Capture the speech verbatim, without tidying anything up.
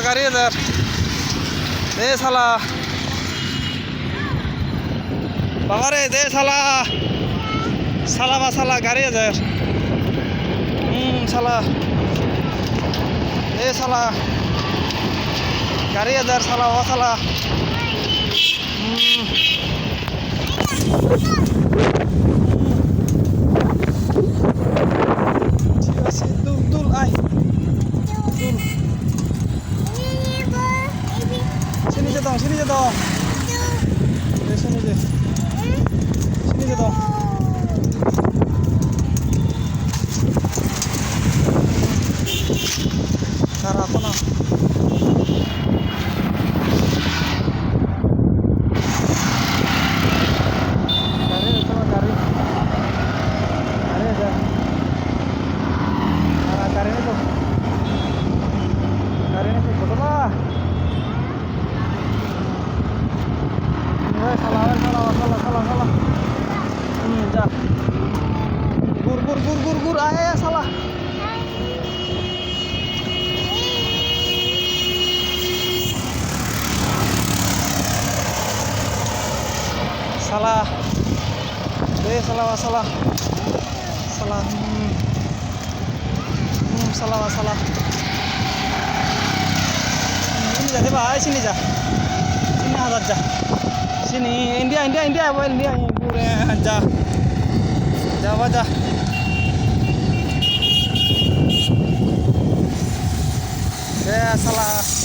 Gari ejer. De sala. Baba re, de sala. Sala ba sala, gari ejer. Hmm, sala. De sala. Gari ejer, sala, o sala. Hmm. Thik ase, dul, dul, ai. Dul. Sini je dong, sini je dong. Ei, sini je. Sini je dong. Tara kono. Gari, gari. Gari ejer. Tara gari nei to. Gari nei to, bodo na. Oi sala, oi sala, sala, sala, sala. Hmm, ja. Gur, gur, gur, gur, gur, ae, ae, sala. Sala. Eh, sala, sala. Sala. Hmm. Hmm, sala, sala. Sini ja de bhai, sini ja. Sini hajar ja. Sini India, India, India, boy, India, pure ja. Ja, ba, ja. Eh, sala.